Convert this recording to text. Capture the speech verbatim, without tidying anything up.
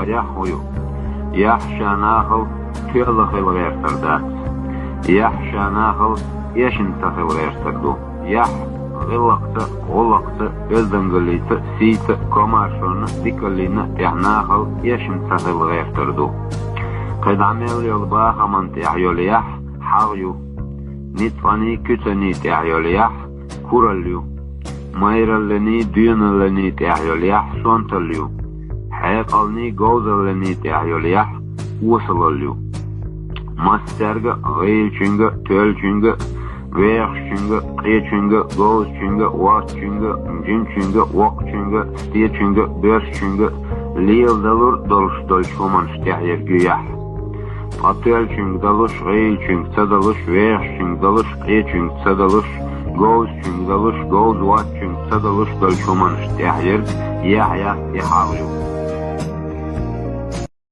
Яхь хӀун ю? Яхь ша нахал тоьлла хила гӀертар дац. Яхь ша нахал эшна ца хила гӀертар ду. Яхь гӀиллакхца, гӀулакхца, оьздангаллица, сийца, комаьршонна, дикаллина тӀехь нахал эшна ца хила гӀертар ду. Кхин дӀа мел йолу бахаман тӀехь йолу яхь хьагӀ ю. Ницкъаний, куьцаний тӀехь йолу яхь куралла ю. Майралланий, доьналланий тӀехь йолу яхь сонталла ю. Хьекъалний, говзалланий тӀехь йолу яхь осалалла ю. Массаьрга а, гӀийлачуьнга а, тоьллачуьнга а, вехашчуьнга а, къечуьнга а, говзачуьнга а, воцчуьнга а, жимачуьнга а, воккхачуьнга а, стечуьнга а, боьршачуьнга а леладалур долуш долчу хӀуманаш тӀехь ерг ю яхь. Ткъа тоьллачуьнга далуш, гӀийлачуьнга ца далуш, вехашчуьнга далуш, къечуьнга ца далуш, говзачуьнга далуш, говза воцчуьнга ца далуш долчу хӀуманаш тӀехь ерг яхь яц, и хьагӀ ю.